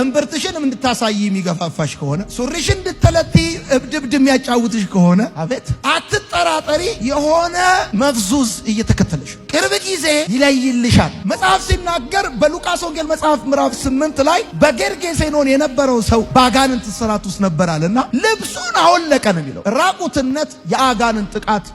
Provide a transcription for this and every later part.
እምብርትሽን እንድታሳይ የሚገፋፋሽ ከሆነ፣ ሱሪሽን እንድትተለቲ እብድ እብድ የሚያጫውትሽ ከሆነ፣ አቤት አትጠራጠሪ፣ የሆነ መፍዙዝ እየተከተለሽ ቅርብ ጊዜ ይለይልሻል። መጽሐፍ ሲናገር በሉቃስ ወንጌል መጽሐፍ ምዕራፍ 8 ላይ በጌርጌሴኖን የነበረው ሰው በአጋንንት እስራት ውስጥ ነበራልና ልብሱን አወለቀ ነው የሚለው። ራቁትነት የአጋንንት ጥቃት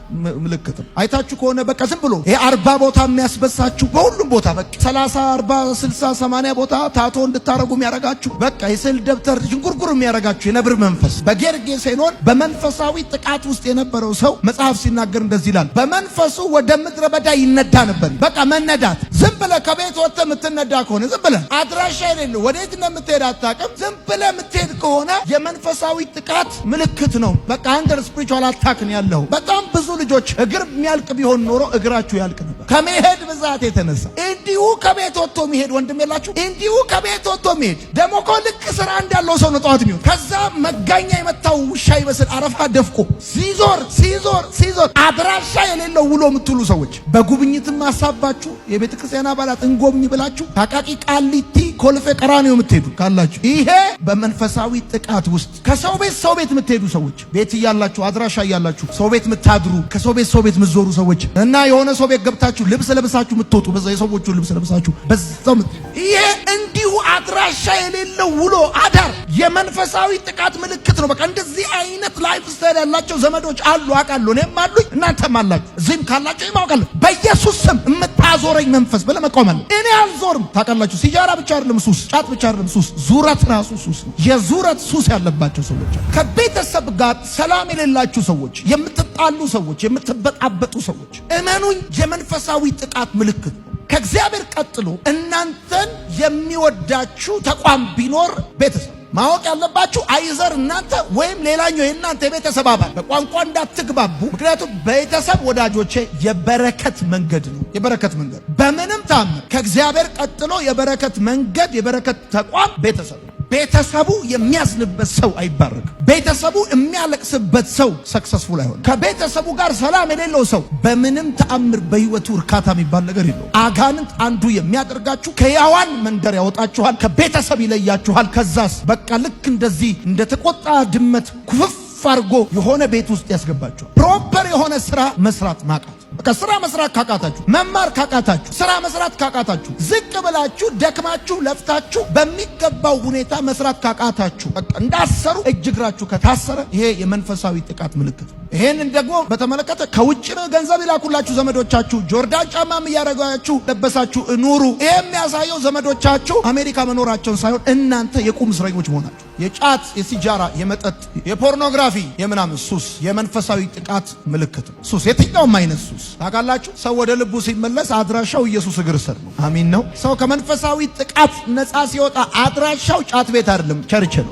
ምልክት ነው። አይታችሁ ከሆነ በቃ ዝም ብሎ ይሄ 40 ቦታ የሚያስበሳችሁ፣ በሁሉም ቦታ በቃ 30፣ 40፣ 60፣ 80 ቦታ tattoo እንድታረጉ የሚያረጋችሁ፣ በቃ የስዕል ደብተር ዥንጉርጉር የሚያረጋችሁ የነብር መንፈስ። በጌርጌሴኖን በመንፈሳዊ ጥቃት ውስጥ የነበረው ሰው መጽሐፍ ሲናገር እንደዚህ ይላል፣ በመንፈሱ ወደ ምድረ በዳ ይነዳ ነበር። በቃ መነዳት፣ ዝም ብለህ ከቤት ወጥተህ የምትነዳ ከሆነ፣ ዝም ብለህ አድራሻ የሌለው፣ ወዴት እንደምትሄድ አታውቅም፣ ዝም ብለህ የምትሄድ ከሆነ የመንፈሳዊ ጥቃት ምልክት ነው። በቃ under spiritual attack ነው ያለው። በጣም ብዙ ልጆች እግር የሚያልቅ ቢሆን ኖሮ እግራችሁ ያልቅ ነበር ከመሄድ ብዛት የተነሳ። እንዲሁ ከቤት ወጥቶ የሚሄድ ወንድም የላችሁ? እንዲሁ ከቤት ወጥቶ የሚሄድ ደግሞ እኮ ልክ ስራ እንዳለው ሰው ነው ጠዋት የሚሆን። ከዛ መጋኛ የመታው ውሻ ይመስል አረፋ ደፍቆ ሲዞር ሲዞር ሲዞር አድራሻ የሌለው ውሎ የምትውሉ ሰዎች፣ በጉብኝትም አሳባችሁ የቤተ ክርስቲያን አባላት እንጎብኝ ብላችሁ አቃቂ ቃሊቲ፣ ኮልፌ ቀራኒዮ የምትሄዱ ካላችሁ፣ ይሄ በመንፈሳዊ ጥቃት ውስጥ። ከሰው ቤት ሰው ቤት የምትሄዱ ሰዎች፣ ቤት እያላችሁ፣ አድራሻ እያላችሁ ሰው ቤት የምታድሩ፣ ከሰው ቤት ሰው ቤት የምትዞሩ ሰዎች እና የሆነ ሰው ቤት ገብታችሁ ልብስ ለብሳችሁ የምትወጡ፣ በዛ የሰዎቹን ልብስ ለብሳችሁ በዛው፣ ይሄ እንዲሁ አድራሻ የሌለው ውሎ አዳር የመንፈሳዊ ጥቃት ምልክት ነው። በቃ እንደዚህ አይነት lifestyle ያላቸው ዘመዶች አሉ፣ አውቃለሁ። እኔም አሉኝ፣ እናንተም አላችሁ። እዚህም ካላችሁ ይማውቃለሁ። በኢየሱስ ስም የምታዞረኝ መንፈስ ብለህ መቆም አለ። እኔ አልዞርም። ታውቃላችሁ፣ ሲጃራ ብቻ አይደለም ሱስ፣ ጫት ብቻ አይደለም ሱስ፣ ዙረት ራሱ ሱስ ነው። የዙረት ሱስ ያለባቸው ሰዎች አሉ። ከቤተሰብ ጋር ሰላም የሌላችሁ ሰዎች፣ የምትጣሉ ሰዎች፣ የምትበጣበጡ ሰዎች፣ እመኑኝ የመንፈሳዊ ጥቃት ምልክት ነው። ከእግዚአብሔር ቀጥሎ እናንተን የሚወዳችሁ ተቋም ቢኖር ቤተሰብ። ማወቅ ያለባችሁ either እናንተ ወይም ሌላኛው የእናንተ የቤተሰብ አባል በቋንቋ እንዳትግባቡ። ምክንያቱም ቤተሰብ ወዳጆቼ የበረከት መንገድ ነው። የበረከት መንገድ፣ በምንም ታምር ከእግዚአብሔር ቀጥሎ የበረከት መንገድ፣ የበረከት ተቋም ቤተሰብ ነው። ቤተሰቡ የሚያዝንበት ሰው አይባረክም። ቤተሰቡ የሚያለቅስበት ሰው successful አይሆንም። ከቤተሰቡ ጋር ሰላም የሌለው ሰው በምንም ተአምር በህይወቱ እርካታ የሚባል ነገር የለውም። አጋንንት አንዱ የሚያደርጋችሁ ከሕያዋን መንደር ያወጣችኋል፣ ከቤተሰብ ይለያችኋል። ከዛስ በቃ ልክ እንደዚህ እንደተቆጣ ድመት ኩፍፍ አድርጎ የሆነ ቤት ውስጥ ያስገባችኋል። Proper የሆነ ስራ መስራት ማቃት፣ በቃ ስራ መስራት ካቃታችሁ፣ መማር ካቃታችሁ፣ ስራ መስራት ካቃታችሁ፣ ዝቅ ብላችሁ ደክማችሁ ለፍታችሁ በሚገባው ሁኔታ መስራት ካቃታችሁ፣ በቃ እንዳሰሩ እጅ እግራችሁ ከታሰረ ይሄ የመንፈሳዊ ጥቃት ምልክት ነው። ይሄንን ደግሞ በተመለከተ ከውጭ ገንዘብ ይላኩላችሁ ዘመዶቻችሁ፣ ጆርዳን ጫማም እያደረጋችሁ ለበሳችሁ ኑሩ። ይሄ የሚያሳየው ዘመዶቻችሁ አሜሪካ መኖራቸውን ሳይሆን እናንተ የቁም እስረኞች መሆናችሁ። የጫት፣ የሲጃራ፣ የመጠጥ፣ የፖርኖግራፊ፣ የምናምን ሱስ የመንፈሳዊ ጥቃት ምልክት ነው። ሱስ፣ የትኛውም አይነት ሱስ ታውቃላችሁ። ሰው ወደ ልቡ ሲመለስ አድራሻው ኢየሱስ እግር ስር ነው። አሚን ነው። ሰው ከመንፈሳዊ ጥቃት ነፃ ሲወጣ አድራሻው ጫት ቤት አይደለም፣ church ነው።